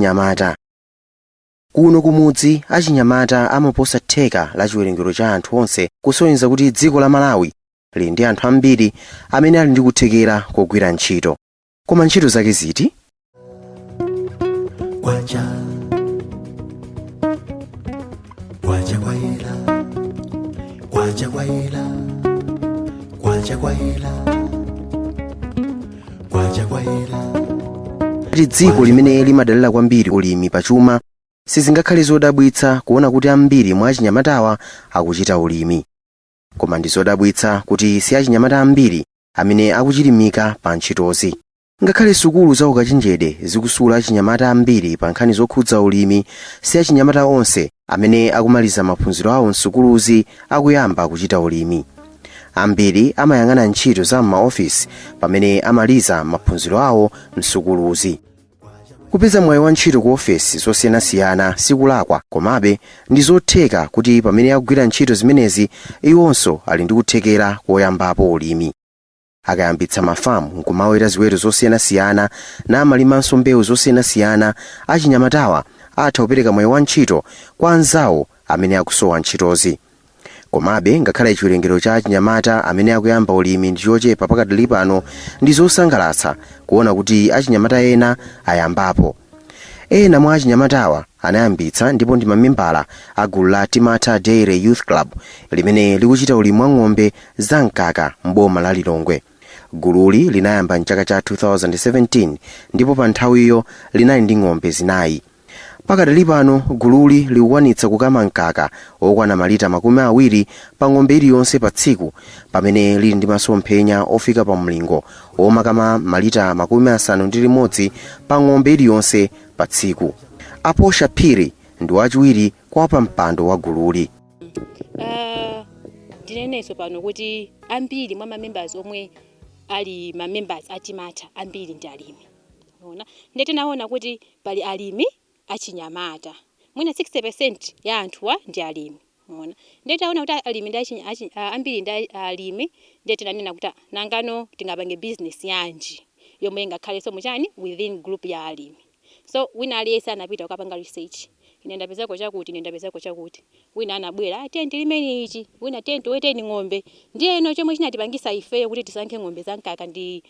Achinyamata kuno kumudzi, achinyamata amaposa theka la chiwerengero cha anthu onse, kusonyeza kuti dziko la Malawi lili ndi anthu ambiri amene ali ndi kuthekera kogwira ntchito. Koma ntchito zake ziti? Kwacha kwacha kwayela, kwacha kwayela, kwacha kwayela, kwacha kwayela. Kuti dziko limene limadalira kwambiri ulimi pachuma, sizingakhale zodabwitsa kuona kuti ambiri mwa achinyamatawa akuchita ulimi. Koma ndi zodabwitsa kuti si achinyamata ambiri amene akuchilimika pa ntchitozi. Ngakhale sukulu za ukachenjede zikusula achinyamata ambiri pa nkhani zokhudza ulimi, si achinyamata onse amene akumaliza maphunziro awo msukuluzi akuyamba kuchita ulimi. Ambiri amayang'ana ntchito za m'maofisi pamene amaliza maphunziro awo msukuluzi. Kupeza mwayi wa ntchito ku ofesi zosiyanasiyana sikulakwa, komabe ndi zotheka kuti pamene akugwira ntchito zimenezi, iwonso ali ndi kuthekera koyambapo ulimi. Akayambitsa mafamu nkumaweta ziweto zosiyanasiyana namalimanso mbewu zosiyanasiyana, achinyamatawa atha kupereka mwayi wa ntchito kwa anzawo amene akusowa ntchitozi. Komabe, ngakhale chiwerengero cha achinyamata amene akuyamba ulimi ndi chochepa pakadali pano, ndi zosangalatsa kuona kuti achinyamata ena ayambapo. Ena mwa achinyamatawa anayambitsa ndipo ndi mamembala a gulu la Timatha Dairy Youth Club limene likuchita ulimi wa ng'ombe za mkaka m'boma la Lilongwe. Gululi linayamba mchaka cha 2017 ndipo pa nthawiyo linali ndi ng'ombe 4. Pakadali pano gululi likukwanitsa kukama mkaka okwana malita 20 pa ng'ombe iliyonse pa tsiku, pamene lili ndi masomphenya ofika pa mlingo womakama malita 61 pa ng'ombe iliyonse pa tsiku. Aposha Phiri ndi wachiwiri kwa wapampando wa gululi. Ndinenenso pano kuti ambiri mwa mamembers omwe ali mamembers a Timatha, ambiri ndi alimi. Ona, ndiye tinaona kuti pali alimi achinyamata, mwina 60% ya anthuwa ndi alimi. Ona, ndiye taona kuti alimi ndi ambiri ndi alimi, ndiye tinanena kuti, ah, nangano tingapange business yanji yomwe ingakhalenso muchani within group ya alimi? So wina aliyense anapita kukapanga research: ine ndapezako chakuti, ine ndapezako chakuti. Wina anabwera, "Ah, tiye tilimeni ichi," wina, "Tiye tiweteni ng'ombe." Ndiyeno chomwe chinatipangisa ifeyo kuti tisankhe ng'ombe za mkaka ndi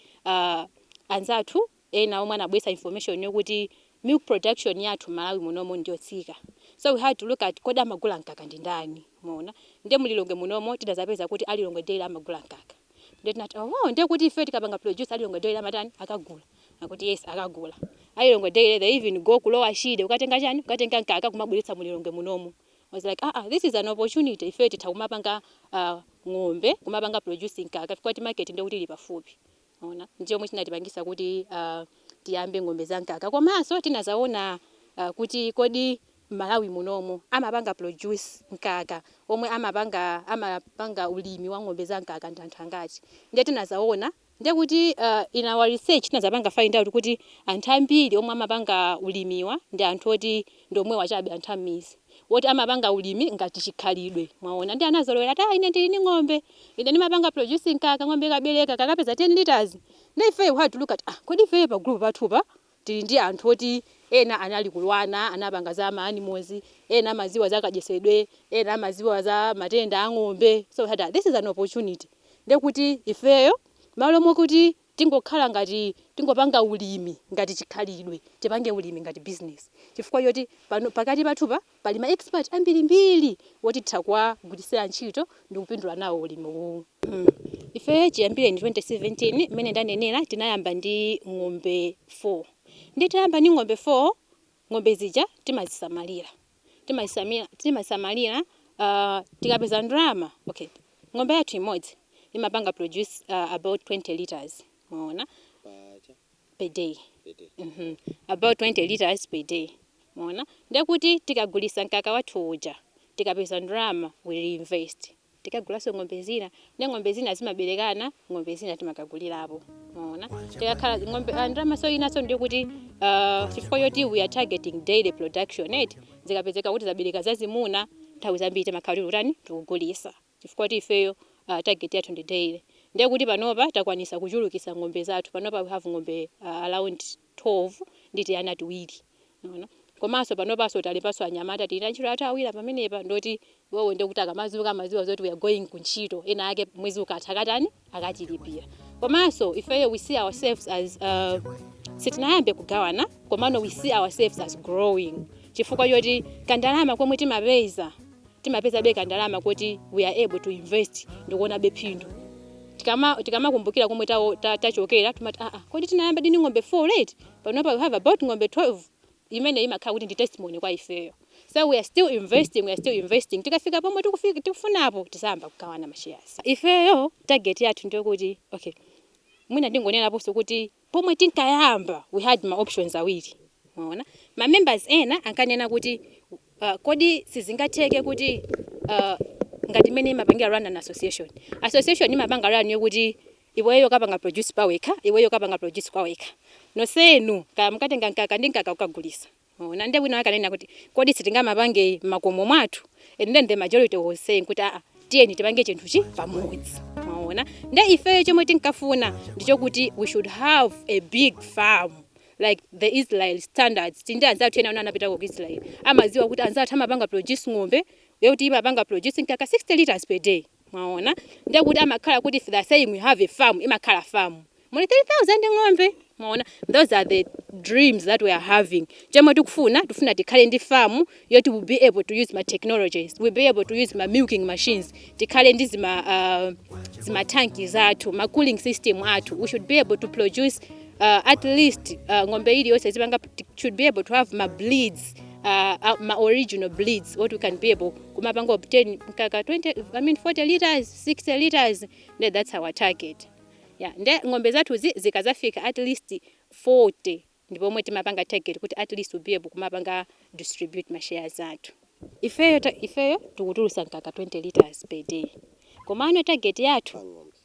anzathu ena omwe anabwesa information yokuti milk production yathu Malawi munomo ndiyotsika. So we had to look at, kodi amagula mkaka ndi ndani? Muona, ndiye mulilongwe munomo tidazapeza kuti a Lilongwe Dairy amagula mkaka. Ndiye tinati, "Oh, ndiye kuti ife tikapanga produce, a Lilongwe Dairy amatani? Akagula?" Akuti yes, akagula. A Lilongwe Dairy, they even go ku Lower Shire kukatenga chani? Kukatenga mkaka kumabweretsa mulilongwe munomo. I was like, "Ah, ah, this is an opportunity." Ife titha kumapanga ng'ombe, kumapanga producing mkaka, chifukwa ti market ndiye kuti ili pafupi. Ona, ndiye omwe chinatipangisa kuti tiyambe ng'ombe za mkaka. Komanso tinazaona kuti kodi Malawi munomo amapanga produce mkaka, omwe amapanga ulimi wa ng'ombe za mkaka ndi anthu angati? Ndiye tinazaona, ndiye kuti in our research tinazapanga find out kuti anthu ambiri omwe amapanga ulimiwa ndi anthu oti ndi omwe wachabe, anthu ammizi woti amapanga ulimi ngati chikhalidwe. Mwaona, ndi anazolowera ati, "Ah, ine ndili ndi ng'ombe, ine ndimapanga produce mkaka, ng'ombe ikabereka kakapeza 10 liters." Ndi ife we had to look at, ah, kodi ifeyo pa group pathupa tili ndi anthu oti ena anali kulwana, anapanga za ma animals, ena amaziwa za kadyesedwe, ena amaziwa za matenda a ng'ombe. So we had, ah, this is an opportunity. Ndekuti ifeyo malo mokuti tingokhala ngati tingopanga ulimi ngati chikhalidwe, tipange ulimi ngati business, chifukwa choti pano pakati pathupa pali ma expert ambirimbiri woti titha kuwagwirisira ntchito ndi kupindula nawo ulimi uwu. Ife chiyambire ni 2017, mmene ndanenera, tinayamba ndi ng'ombe 4. Ndi tayamba ndi ng'ombe 4, ng'ombe zija timazisamalira, timazisamalira. Tikapeza ndalama, okay, ng'ombe yathu imodzi imapanga produce about 20 liters, mwaona, per day. About 20 liters per day. Mwaona, ndekuti tikagulisa mkaka wathu uja, tikapeza ndalama, we reinvest, tikagulaso ng'ombe zina. Ndi ng'ombe zina zimaberekana, ng'ombe zina timakagulirapo. Mwaona, tikakhala ng'ombe, ndalama so inaso ndikuti chifukwa choti we are targeting daily production eti, zikapezeka kuti zabereka zazimuna, nthawi zambiri timakhala tili kutani? Tikugulisa, chifukwa kuti ifeyo target yathu ndi daily. Ndiye kuti panopa takwanisa kuchulukisa ng'ombe zathu. Panopa we have ng'ombe around 12 ndi tiana tiwiri. Unaona? Komanso panopanso talipanso anyamata, tili ntchito athu awiri pamenepa, ndoti iwowo ndikuti akamazuka amaziwa zoti we are going kuntchito ena ake, mwezi ukatha akatani, akatilipira. Komanso ifeyo we see ourselves as sitinayambe kugawana, komano we see ourselves as growing, chifukwa choti kandalama komwe timapeza, timapeza be kandalama kuti we are able to invest ndikuona be phindu. Tikamakumbukira komwe tachokera, timati, "Aa, kodi tinayamba dini ng'ombe 4 right? Panopa we have about ng'ombe 12." Imene imakhala kuti ndi testimony kwa ifeyo. So we are still investing, we are still investing. Tikafika pomwe tikufika tikufunapo, tisayamba kugawana ma shares. Ifeyo target yathu ndiyokuti, okay, mwina ndingonenaponso kuti pomwe tinkayamba we had ma options awiri. Maona, ma members ena ankanena kuti kodi sizingatheke kuti ngati imene imapangira run an association, association imapanga run yokuti iweyo kapanga produce pawekha, iweyo kapanga produce kwawekha, nonsenu kaya mukatenga mkaka ndi mkaka ukagulisa. Ona, ndiye wina akanena kuti kodi sitingamapange makomo mwathu? And then the majority was saying kuti, "Aa, tiyeni tipange chinthuchi pamodzi." Maona, nde ifeyo chomwe tinkafuna ndichokuti we should have a big farm like the Israel standards. Tindi anzathu ena anapita ku Israel, amaziwa kuti anzathu amapanga produce ng'ombe yokuti imapanga produce mkaka 60 liters per day. Mwaona, ndiye kuti amakhala kuti if they are saying we have a farm, imakhala farm muli 3000 ng'ombe. Mwaona, those are the dreams that we are having. Chomwe tikufuna, tifuna tikhale ndi farm yoti we'll be able to use ma technologies, we'll be able to use ma milking machines, tikhale ndi zima tanki zathu, ma cooling system athu. We should be able to produce at least ng'ombe iliyonse zipanga, should be able to have ma breeds, ma original breeds, what we can be able kumapanga obtain mkaka 20, I mean 40 liters, 60 liters. Nde that's our target, yeah. Nde ng'ombe zathuzi zikazafika at least 40, ndipomwe timapanga target kuti at least we'll be able kumapanga distribute ma shares athu. Ifeyo tikutulusa mkaka 20 liters per day, komano target yathu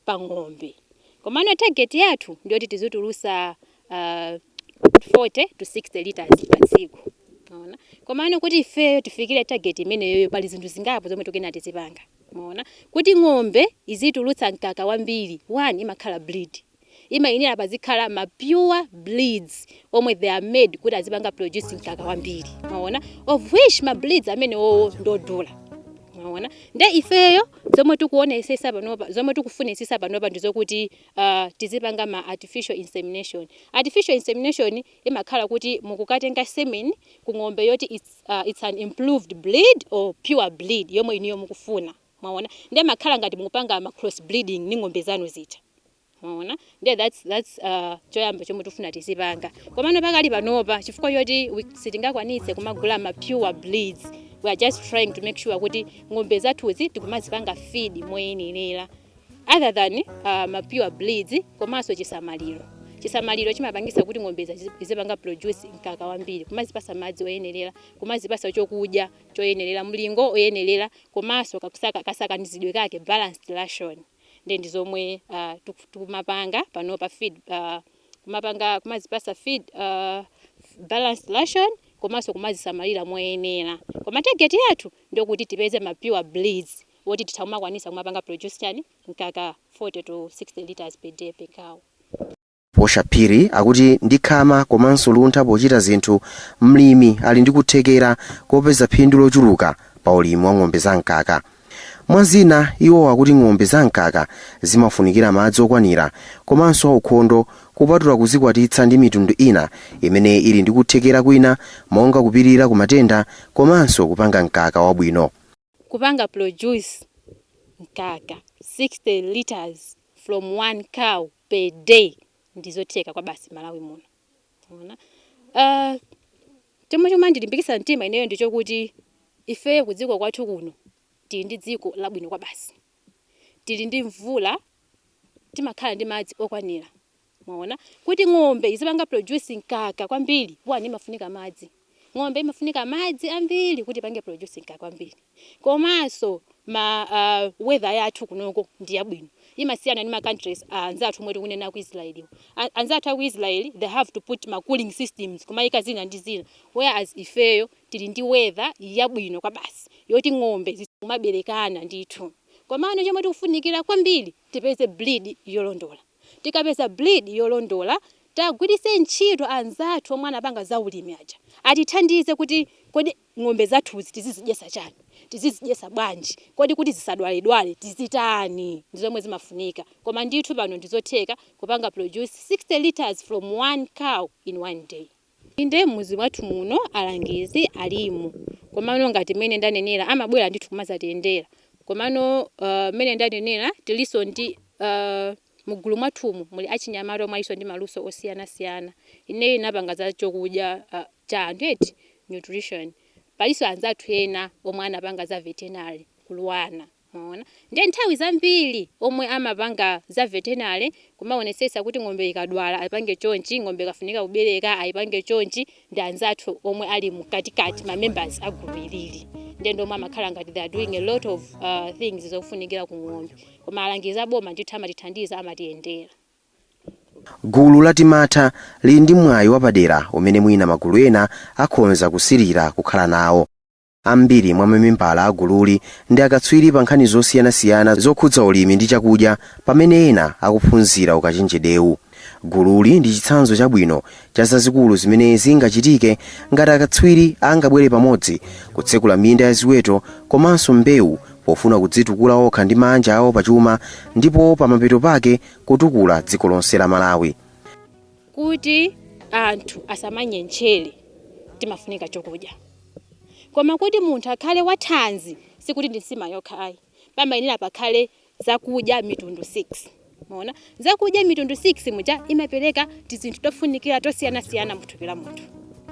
pa ng'ombe, komano target yathu ndiyoti tizitulusa 40 to 60 liters pa tsiku. Maona, komano kuti ifeyo tifikire target imeneyoyo, pali zinthu zingapo zomwe tikuyena tizipanga. Maona, kuti ng'ombe izitulutsa mkaka wambiri, one, imakhala breed, imayenera pazikhala ma pure breeds omwe they are made kuti azipanga produce mkaka wambiri. Maona, of which ma breeds amenewowo ndodula. Maona, nde ifeyo zomwe tikuonesesa panopa, zomwe tikufunisisa panopa, ndizokuti tizipanga ma artificial insemination. Artificial insemination imakhala kuti mukukatenga semen ku ng'ombe yoti it's an improved breed or pure breed yomwe iniyo mukufuna. Mwaona, nde makhala ngati mukupanga ma cross breeding ni ng'ombe zanu zija. Mwaona, nde that's choyamba chomwe tifuna tizipanga. Komano pakali panopa, chifukwa choti sitingakwanitse kumagula ma pure breeds, we are just trying to make sure kuti ng'ombe zathuzi tikumazipanga feed moyenerera, other than ma pure breeds, komanso chisamaliro. Chisamaliro chimapangisa kuti ng'ombe izipanga produce mkaka wambiri, kumazipasa madzi oyenerera, kumazipasa chokudya choyenerera, mlingo oyenerera, komanso kasakanizidwe kake, balanced ration. Ndi zomwe tikumapanga panopa, feed, kumapanga, kumazipasa feed, balanced ration, komanso kumazisamalira moyenera. Koma target yathu ndiokuti tipeze ma pure breeds woti titha kumakwanisa kumapanga produce chani, mkaka 40 to 60 liters per day per cow. Posha Phiri akuti ndi khama komanso luntha pochita zinthu, mlimi ali ndi kuthekera kopeza phindu lochuluka pa ulimi wa ng'ombe zamkaka. Mwazina, iwo akuti ng'ombe zamkaka zimafunikira madzi okwanira komanso aukhondo, kupatula kuzikwatitsa ndi mitundu ina imene ili ndi kuthekera kwina monga kupirira ku matenda komanso kupanga mkaka wabwino. Kupanga produce mkaka 60 liters from one cow per day ndizotheka kwa basi Malawi muno. Ona, chomwe chomandilimbikitsa mtima ineyo ndichokuti ifeyo kudziko kwathu kuno tili ndi dziko labwino kwa basi, tili ndi mvula, timakhala ndi madzi okwanira. Mwaona, kuti ng'ombe izipanga produce mkaka kwambiri, one, imafunika madzi. Ng'ombe imafunika madzi ambiri kuti ipange produce mkaka kwambiri. Komanso ma weather yathu kunoko ndi yabwino, imasiyana ndi ma countries anzathu omwe tikunena ku Israel. Anzathu aku Israel, they have to put ma cooling systems, kumayika zina ndi zina, whereas ifeyo tili ndi weather yabwino kwa basi yoti ng'ombe zimaberekana ndithu. Komano chomwe tikufunikira kwambiri, tipeze breed yolondola. Tikapeza breed yolondola, Tagwiritse ntchito anzathu omwe anapanga za ulimi aja, atithandize kuti kodi ng'ombe zathuzi tizizidyesa chani, tizizidyesa bwanji, kodi kuti zisadwaledwale tizitani? Ndi zomwe zimafunika. Koma ndithu pano ndizotheka kupanga produce 60 liters from one cow in one day. Inde, mmuzi mwathu muno alangizi alimo, komano ngati mmene ndanenera, amabwera ndithu kumazatiyendera. Komano mmene ndanenera, tilinso ndi mugulu mwathumu muli achinyamata omwe alinso ndi maluso osiyanasiyana. Ineyo inapanga za chokudya cha anthu eti, nutrition. Palinso anzathu ena omwe anapanga za veterinary kuluwana, maona? Ndiye nthawi zambiri omwe amapanga za veterinary, kumaonesesa kuti ng'ombe ikadwala ayipange chonchi, ng'ombe ikafunika kubereka ayipange chonchi, ndi anzathu omwe ali mkatikati, ma members a gulu ilili. Ndiye ndomwe amakhala ngati they are doing a lot of things zofunikira ku ng'ombe. Koma alangizi aboma ndithu amatithandiza, amatiyendera. Gulu la Timatha lili ndi mwayi wapadera umene mwina magulu ena akhonza kusirira kukhala nawo. Ambiri mwa mamembala a gululi ndi akatswiri pa nkhani zosiyanasiyana zokhudza ulimi ndi chakudya, pamene ena akuphunzira ukachenjedewu. Gululi ndi chitsanzo chabwino cha zazikulu zimene zingachitike ngati akatswiri angabwere pamodzi kutsekula minda ya ziweto komanso mbewu, pofuna kudzitukula okha ndi manja awo pachuma, ndipo pamapeto pake kutukula dziko lonse la Malawi. Kuti anthu asamanyentchere timafunika chokudya, koma kuti munthu akhale wathanzi sikuti ndi nsima yokha ayi. Pamayenera pakhale zakudya mitundu 6, maona? Zakudya mitundu 6 muja imapereka tizinthu tofunikira tosiyanasiyana muthupi la munthu,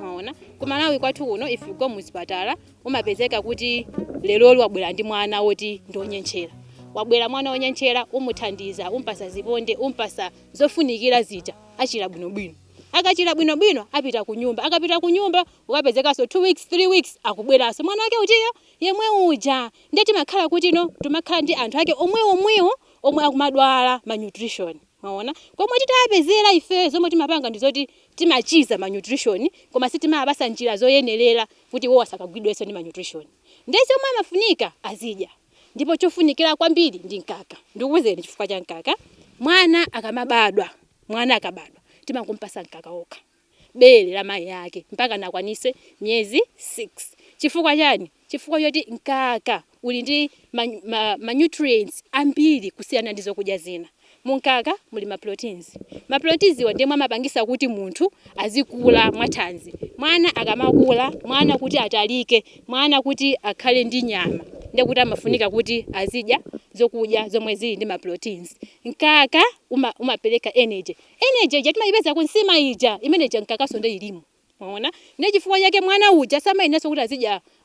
maona? Ku Malawi kwathu kuno, if you go muzipatala, umapezeka kuti leroli wabwera ndi mwana woti ndionyenchera. Wabwera mwana wonyenchera, umuthandiza, umpasa ziponde, umpasa zofunikira zija, achira bwinobwino. Akachira bwinobwino apita ku nyumba. Akapita ku nyumba, ukapezekanso 2 weeks, 3 weeks, akubweranso mwana wake utiyo yemwe uja. Ndiye timakhala kuti no, timakhala ndi anthu ake omwe omwewo omwe akumadwala malnutrition, maona? Komwe titapezera ife, zomwe timapanga ndi zoti timachiza malnutrition, koma sitimapasa njira zoyenerera kuti iwo asakagwidwenso ndi malnutrition. Ndiye zomwe amafunika azidya, ndipo chofunikira kwambiri ndi mkaka. Ndikuwuzeni chifukwa cha mkaka. Mwana akamabadwa, mwana akabadwa timangompasa mkaka wokha, bere la mayi ake, mpaka nakwanise miyezi 6. Chifukwa chani? Chifukwa choti mkaka uli ndi ma nutrients ambiri kusiyana ndi zokudya zina. Mumkaka muli ma proteins. Ma proteins iwa ndiye amapangisa kuti munthu azikula mwathanzi. Mwana akamakula, mwana kuti atalike, mwana kuti akhale ndi nyama, ndiye kuti amafunika kuti azidya zokudya zomwe zili ndi ma proteins. Mkaka umapereka energy. Energy ija timayipeza ku nsima ija imene ija, mkakaso ndiye ilimo, maona? Ndiye chifukwa chake mwana uja samayenenso kuti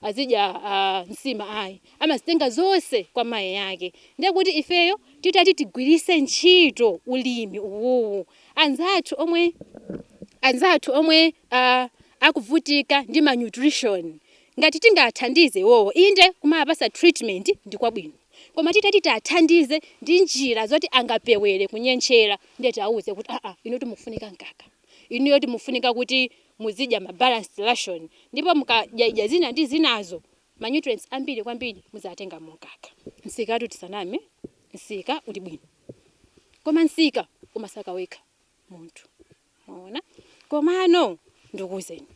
azidya nsima ayi, amazitenga zonse kwa mayi yake. Ndiye kuti ifeyo titati tigwirise ntchito ulimi uwuwu, anzathu omwe akuvutika ndi malnutrition, ngati tingathandize iwowo, inde kumapasa treatment ndi kwabwino, koma titati tiathandize ndi njira zoti angapewere kunyentchera, ndiye tiawuze kuti aa, inu timufunika mkaka, inuyo timufunika kuti muzidya ma balanced ration, ndipo mukadya zina ndi zinazo, ma nutrients ambiri kwambiri muzatenga mumkaka. Msikatu, tisaname, msika uli bwino, koma msika umasaka wekha munthu, maona? Komano ndikuwuzeni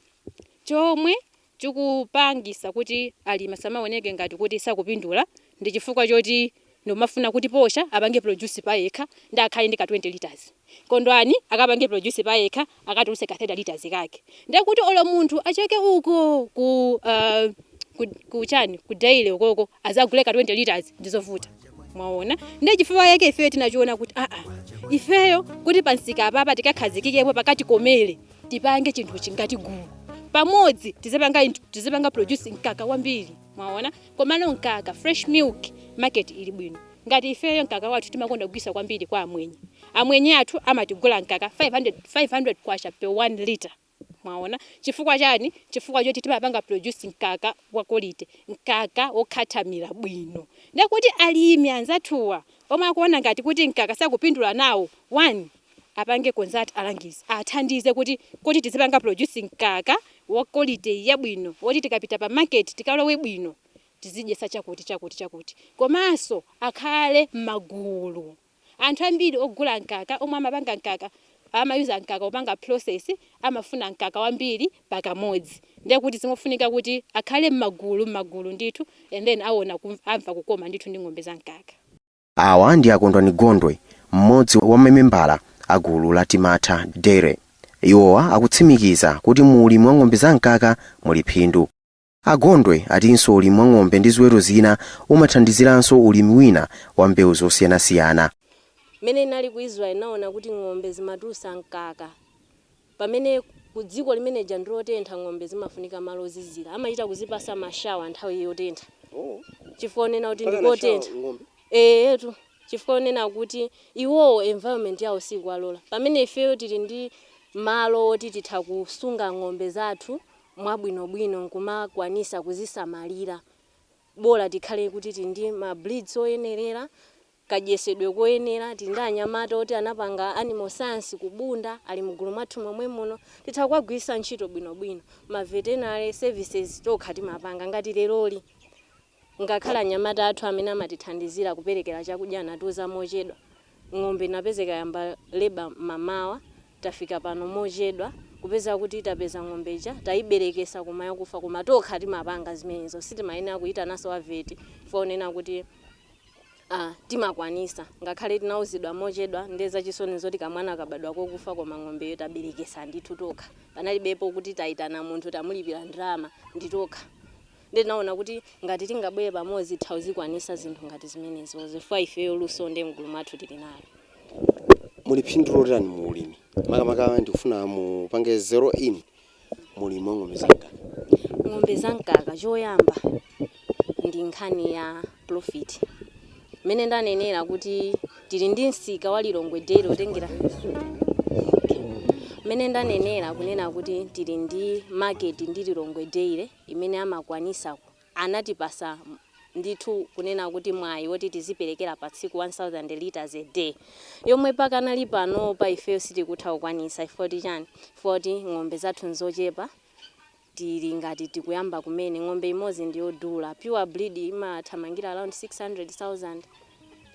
chomwe chikupangisa kuti alimi samaoneke ngati kuti sakupindula, ndi chifukwa choti ndimafuna kuti posha apange produce payekha ndi akhale ndi ka 20 liters, Kondwani akapange produce payekha akatulutse ka 30 liters kake. Ndiye kuti olo munthu achoke uko ku chani, ku dairy ukoko, azagule ka 20 liters, ndizovuta, mwaona? Ndiye chifukwa yake ifeyo tinachiona kuti aa, ifeyo kuti pansika apapa tikakhazikikepo pakati komere, tipange chinthu chingati gulu pamodzi, tizipanga produce mkaka wambiri, mwaona? Komano mkaka, fresh milk market ili bwino. Ngati ifeyo mkaka wathu timakonda kugwisa kwambiri kwa amwenye. Amwenye athu amatigula mkaka 500, 500 kwacha per 1 liter, mwaona? Chifukwa chani? Chifukwa choti timapanga produce mkaka wa quality, mkaka wokhathamira bwino. Ndekuti alimi anzathuwa omwe akuona ngati kuti mkaka sakupindula nawo, one, apange consult alangizi athandize kuti tizipanga produce mkaka wa quality yabwino, woti tikapita pa market tikalowe bwino, tizidyesa chakuti chakuti chakuti. Komanso akhale m'magulu. Anthu ambiri ogula mkaka, omwe amapanga mkaka, Amayuza mkaka kupanga process, amafuna mkaka wambiri pakamodzi. Ndiye kuti zimafunika kuti akhale m'magulu m'magulu ndithu, and then aona amva kukoma ndithu ndi ng'ombe za mkaka. Awa ndi Akondwani Gondwe, mmodzi wa mamembala a gulu la Timatha Dairy. Iwowa akutsimikiza kuti mu ulimi wa ng'ombe za mkaka muli phindu. Agondwe atinso ulimi wa ng'ombe ndi ziweto zina umathandiziranso ulimi wina wa mbewu zosiyanasiyana. Mmene nali ku Israel, naona kuti ng'ombe zimatulusa mkaka, pamene ku dziko limeneja ndilotentha. Ng'ombe zimafunika malo ozizira, amachita kuzipasa ma shower nthawi yotentha, chifukwa onena kuti ndikotentha eetu, chifukwa onena kuti iwowo environment yawo sikuwalola, pamene ifeyo tili ndi malo oti titha kusunga ng'ombe zathu mwabwinobwino nkumakwanisa kuzisamalira. Bola tikhale kuti tili ndi ma breeds oyenerera, kadyesedwe koyenera. Tili ndi anyamata oti anapanga animal science kubunda, ali mgulu mwathu momwe muno, titha kuwagwiritsa ntchito bwinobwino. Ma veterinary services tokha timapanga. Ngati leroli, ngakhale anyamata athu amene amatithandizira kuperekera chakudya anatiuza mochedwa. Ng'ombe inapezeka yamba labour mamawa, tafika pano mochedwa, kupeza kuti tapeza ng'ombeja tayiberekesa koma yakufa. Koma tokha timapanga zimenezo, sitimayenera kuyitananso a vet, fonena kuti timakwanisa. Ngakhale tinauzidwa mochedwa, ndiye zachisoni zoti kamwana kabadwa kokufa, koma ng'ombeyo taberekesa ndithu tokha. Panalibepo kuti tayitana munthu, tamulipira ndalama, ndi tokha. Ndinaona kuti ngati tingabwere pamodzi, titha kuzikwanisa zinthu ngati zimenezo, zifukwa ifeyo luso ndi mgulu mwathu tili nalo. Muli phindu lotani mu ulimi? Makamaka ndikufuna mupange zero in mulimi wa ng'ombe zamkaka. Ng'ombe zamkaka, choyamba ndi nkhani ya profit. Mmene ndanenera kuti tili ndi msika wa Lilongwe Dairy otengera, mmene ndanenera kunena kuti tili ndi market ndi Lilongwe Dairy imene amakwanisa, anatipasa ndithu kunena kuti mwayi woti tiziperekera pa tsiku 1000 liters a day, yomwe pakanali pano pa ifeyo sitikutha kukwanisa. Ifoti chani? Foti ng'ombe zathu nzochepa, tili ngati tikuyamba kumene. Ng'ombe imodzi ndiyodula, pure breed imathamangira around 600,000,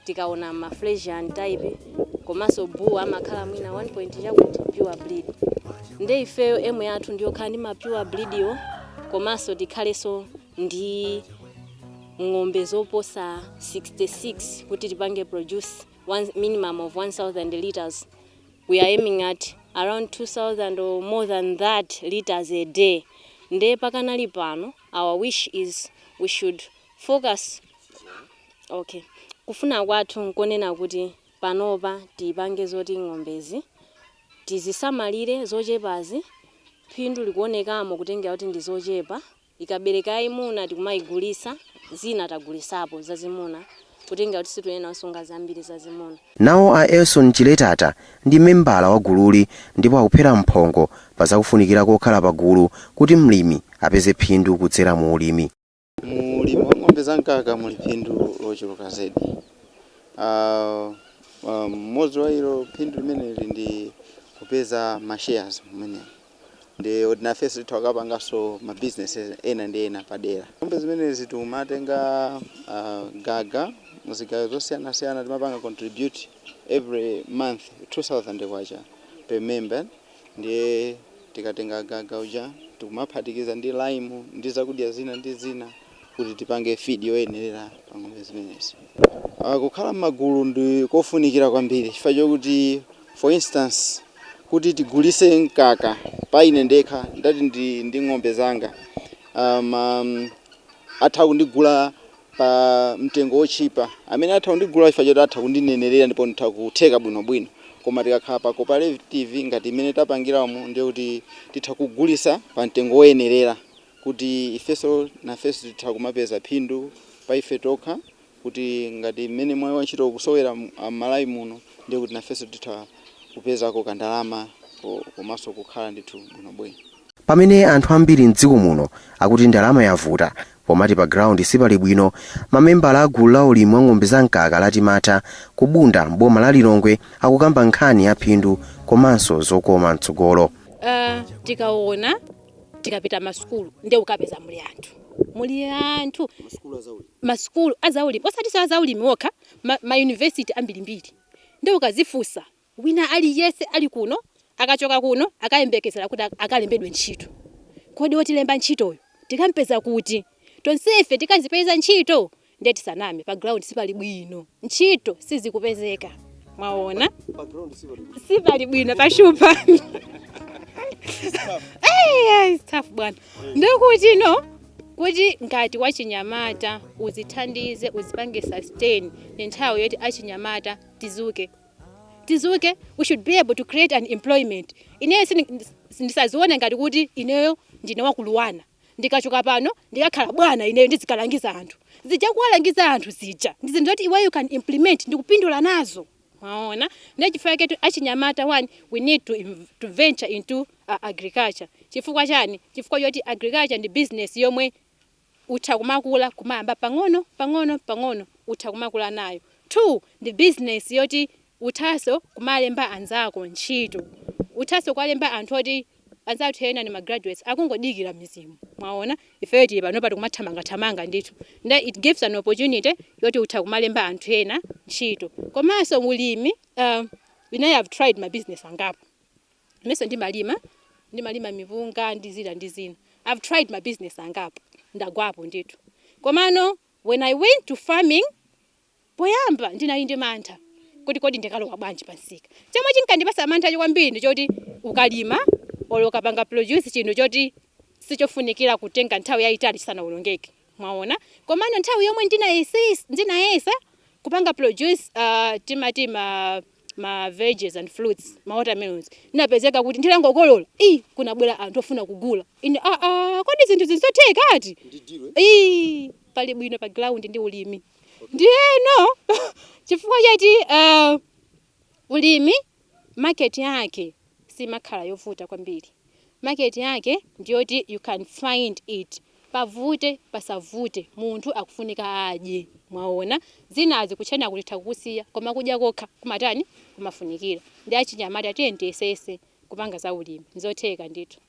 tikaona ma Friesian type, komanso bull amakhala mwina 1 point chakuti, pure breed. Nde ifeyo aim yathu ndiyokhala ndi ma pure breed iwo, komanso tikhalenso ndi ng'ombe zoposa 66 kuti tipange produce one, minimum of 1000 liters. We are aiming at around 2000 or more than that liters a day. Nde pakanali pano our wish is we should focus, okay, kufuna kwathu nkonena kuti panopa tipange zoti ng'ombezi tizisamalire zochepazi. Phindu likuonekamo kutengera kuti ndi zochepa. Ikabereka yayimuna tikumayigulisa, zina tagulisapo zazimuna, kutengera kuti situyenera kusunga zambiri zazimuna. Nawo a Elson Chiletata ndi membala wa gululi, ndipo akuphera mphongo pa zakufunikira kokhala pa gulu kuti mlimi apeze phindu kudzera mu ulimi. Mulimi wa ng'ombe zamkaka muli phindu lochuluka zedi. Mmodzi wa ilo phindu limeneli ndi kupeza ma shares mumenemo, ndi oti nafenso titha kukapanganso ma business ena ndi ena padera. Ng'ombe zimenezi timatenga gaga muzigawo zosiyanasiyana, timapanga contribute every month 2000 kwacha per member. Ndiye tikatenga gaga uja, tikumaphatikiza ndi lime ndi zakudya zina ndi zina kuti tipange feed yoyenerera pa ng'ombe zimenezi. Kukhala m'magulu ndi kofunikira kwambiri, chifukwa chokuti, for instance, kuti tigulise mkaka pa ine ndekha, ndati ndi ng'ombe zanga, atha kundigula pa mtengo wochipa amene atha kundigula, chifukwa choti atha kundinenerera ndipo nditha kutheka bwinobwino. Koma tikakhala pa cooperative ngati imene tapangiramo, ndiye kuti titha kugulisa pa mtengo woyenerera, kuti ifenso nafenso titha kumapeza phindu pa ife tokha, kuti ngati mmene mwayi wa ntchito kusowera m'Malawi muno, ndiye kuti nafenso titha kupezako kandalama komanso kukhala ndithu bwinobwino. Pamene anthu ambiri mdziko muno akuti ndalama yavuta, pomati pa ground sipali bwino, mamembala a gulu la ulimi wa ng'ombe zamkaka la Timatha kubunda mboma la Lilongwe akukamba nkhani ya phindu komanso zokoma mtsogolo. Tikaona tikapita masukulu, ndiye ukapeza muli anthu masukulu azaulimi, osati azaulimi okha, ma university ambirimbiri. Ndiye ukazifunsa wina aliyense ali kuno Akachoka kuno akayembekezera kuti akalembedwe ntchito. Kodi wotilemba ntchitoyo tikampeza kuti? Tonsefe tikazipeza ntchito? Ndiye tisaname, pa ground sipali bwino, ntchito sizikupezeka, mwaona, sipali bwino pashupa. Hey, it's tough bwana. Ndikuti no kuti ngati wachinyamata uzithandize, uzipange sustain. Ni nthawi yoti achinyamata tizuke, tizuke. We should be able to create an employment. Ineyo ndisazione ngati kuti ineyo ndine wakuluwana, ndikachoka pano ndikakhala bwana, ineyo ndizikalangiza anthu. Zija kuwalangiza anthu zija ndi zinthu zoti iweyo you can implement ndikupindula nazo, mwaona. Ndiye chifukwa ketu achinyamata, one, we need to venture into agriculture. Chifukwa chani? Chifukwa choti agriculture ndi business yomwe utha kumakula, kumayamba pang'ono pang'ono pang'ono, utha kumakula nayo. Two, ndi business yoti uthaso kumalemba anzako ntchito, uthaso kuwalemba anthu oti anzathu ena ni ma graduates akungodikira mizimu, mwaona. Ifeyo tili panopa tikumathamangathamanga ndithu. Nde it gives an opportunity yoti utha kumalemba anthu ena ntchito. Komanso ulimi, ine have tried my business angapo. Inenso ndimalima, ndimalima mipunga ndi zina ndi zina. I've tried my business angapo, ndagwapo ndithu. Komano when I went to farming, poyamba ndinali ndi mantha kuti kodi ndikalowa bwanji pansika. Chomwe chinkandipasa mantha kwambiri ndi choti ukalima olo ukapanga produce chinthu choti sichofunikira kutenga nthawi yayitali chisanawonongeke, mwaona. Komano nthawi yomwe ndinayesa kupanga produce timati ma veggies and fruits, ma watermelons, ndinapezeka kuti ndilangokolola i kunabwera anthu ofuna kugula. Ine, ah, ah, kodi zinthu zinzotheka ati? Ii, pali bwino pa ground ndi ulimi. Ndiyeno chifukwa chati ulimi market yake simakhala yovuta kwambiri. Market yake ndiyoti you can find it, pavute pasavute munthu akufunika adye, mwaona. Zinazi kutchena kuti kukusiya, koma kudya kokha kumatani, kumafunikira. Ndi achinyamata tiye tiyesese kupanga za ulimi, nzotheka ndithu.